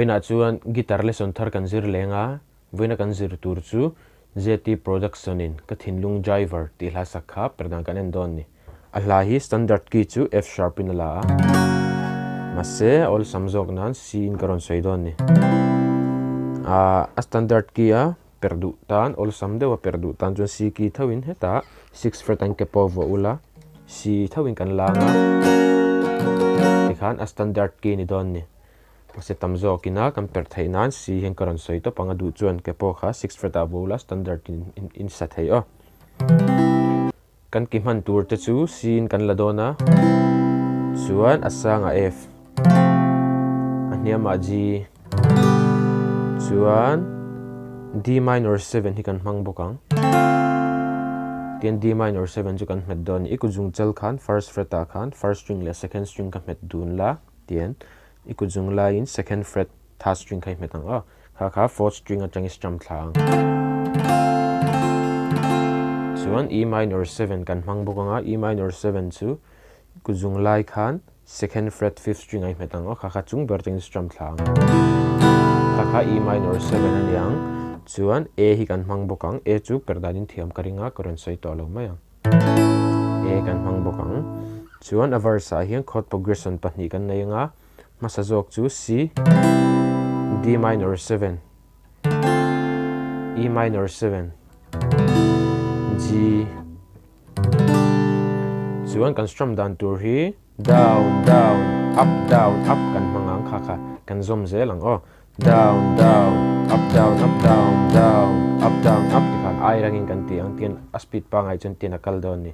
Vawiinah chuan guitar lesson thar kan zir leng a, vawiina kan zir tur chu JT Production in Ka Thinlung Driver tih hla sak kha perdan kan en dawn ni. A hla hi standard key chu F sharp in a la a, mahse awlsam zawk nan C in ka rawn sawi dawn ni. A standard key a per duh tan awlsam deuh a per duh tan chuan C key tho in hetah six fret an ke pawh vuah ula C tho in kan lang a tikhan a standard key ni dawn ni. Mahse tam zawk ina kan per theih nan C hian ka rawn sawi tawp ang a duh chuan ke pawh kha six fret ah vuah ula standard in in sa thei aw. Kan ki hman tur te chu C in kan la dawn a, chuan a sangah F, a hniamah G, chuan D minor 7 hi kan hmang bawk ang. Tian D minor 7 chu kan hmet dawn a ni. I kut zung chal khan first fret ah khan first string leh second string ka hmet dun la tian i kut zung laiin second fret third string kha i hmet ang aw. Kha kha fourth string atang i strum thla ang. Chuan E minor 7 kan hmang bawk anga E minor 7 chu kuzung lai khan second fret fifth string a i hmet ang aw. Kha kha chung ber atangin strum thla ang. Kha kha E minor 7 a ni ang. Chuan A hi kan hmang bawk ang. A chu per danin thiam ka ring a, ka rawn sawi tawh lo mai ang. A kan hmang bawk ang. Chuan a verse ah hian chord progression pahnih kan nei anga. Hmasa zawk chu C, D minor 7, E minor 7, G. Chuan kan strum dan tur hi down, down, up, down, up kan hmang ang kha kha kan zawm zel ang aw. Down, down, up, down, up, down, down, up, down, up tikhan ai rangin kan ti ang tian a speed pangai chuan tian a kal dawn ni.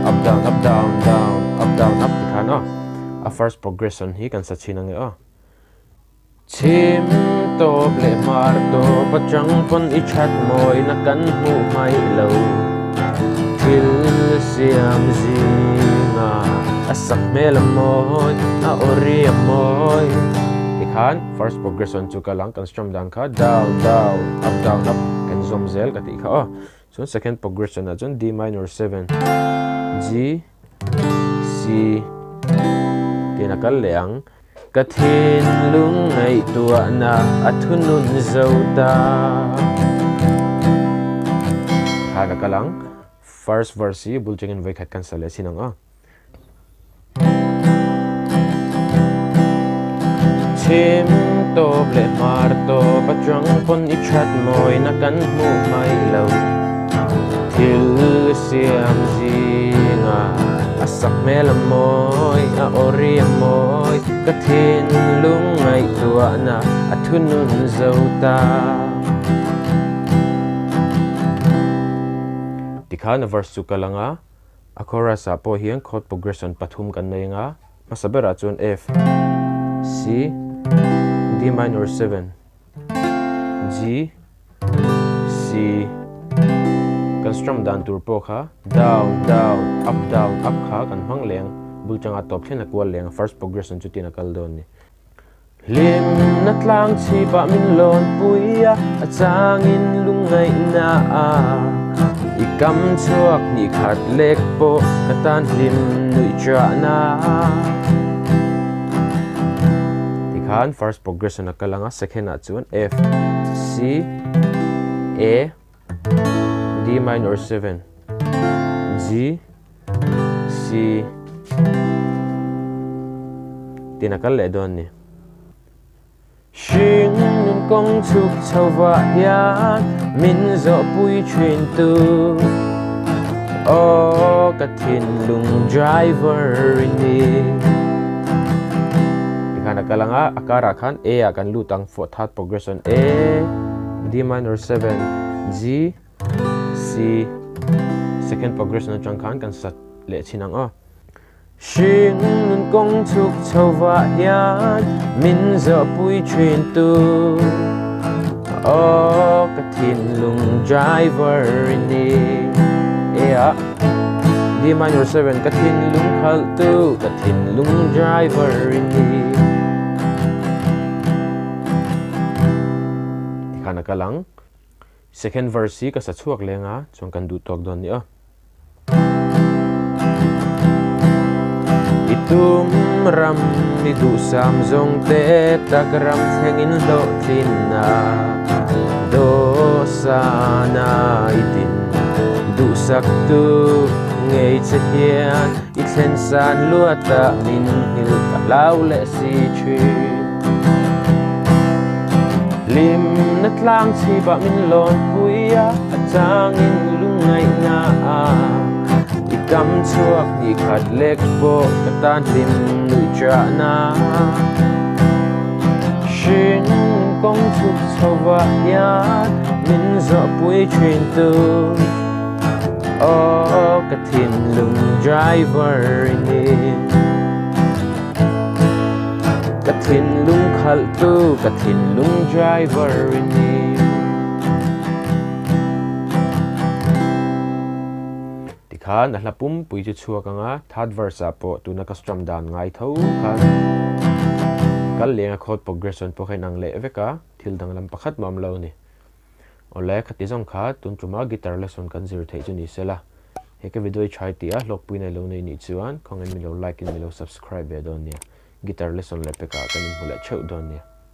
Up down up down down up down up ti khan aw a first progression hi kan sa chhin ange aw. Chhim tawp leh hmar tawp atang pawn i that mawina kan hmuh hmaih lo thil siam zinga a sak hmel a mawi a awri a mawi ti khan first progression chu ka lang kan strum dan kha down down up down up kan zawm zel ka tih kha aw. Chuan second progression ah chuan D minor 7, G, C tiin a kal leh ang. Ka thinlung ngaihtuahna a thunun zo ta. Khan a kal ang. First verse hi bul chengin vawikhat kan sa leh chin ang aw. Chhim tawp leh hmar tawp atang pawn i that mawina kan hmuh hmaih lo. Thil siam zinga a sak hmel a mawi, a awri a mawi, ka thinlung ngaihtuahna a thunun zo ta. Tikhan a verse chu ka lang a. A chorus ah pawh hian chord progression pathum kan nei anga, hmasa berah chuan F, C, D minor 7, G, C, kan strum dan tur pawh kha down, down, up, down, up kha kan hmang leng, bul changa tawp thlen a kual leng, first progression chu tin a kal dawn ni. Hlimna tlang chhipah min lawn pui a, a changin lungngaihna a i kam chhuak hnih khat lek pawh ka tan hlim nuih chahna. Tikhan first progression a kal ang a, second ah chuan F, C, A, D minor 7, G, C tin a kal leh dawn ni. Hring nun kawng chhuk chho vah hian min zawh pui thin tu Aw ka thinlung driver i ni. Tikhan a kal ang a, a karah khan A ah kan lut ang third progression A, D minor 7, G, C, second progression atang khan kan sat leh chin ang aw. Hring nun kawng chhuk chho vah hian min zawh pui thin tu Aw ka thinlung driver i ni E ah D minor 7 ka thinlung khalh tu ka thinlung driver i ni Tikhan a kal ang. Second verse hi ka sa chhuak leng a, chuan kan duh tawk dawn ni aw. I tum ram i duhsam zawng te tak ram thlengin hlawhtlinna dawhsana i din duhsaktu ngei che hian i thlen san luatah min nghilh ka hlau leh si thin. Hlimna tlang chhipah min lawn pui a, a changin lungngaihna a i kam chhuak hnih khat lek pawh ka tan hlim nuih chahna. Hring kawng chhuk chhovah hian min zawhpui thin tu aw ka thinlung driver i ni. Ka thinlung khalhtu, ka thinlung driver i ni. Tikhan a hla pumpui chu chhuak anga third verse ah pawh tuna ka strum dan ngai tho khan kal leng a chord progression pawh kha inang leh vek a, thil danglam pakhat mah awm lo a ni. Awle, khati zawng kha tun tuma guitar lesson kan zir theih chu ni sela. He ka video hi try tih a hlawkpui nei lo nei nih chuan khawngin min lo like in min lo subscribe ve dawn nia. Guitar lesson leh pekah kan inhmu leh theuh dawn nia.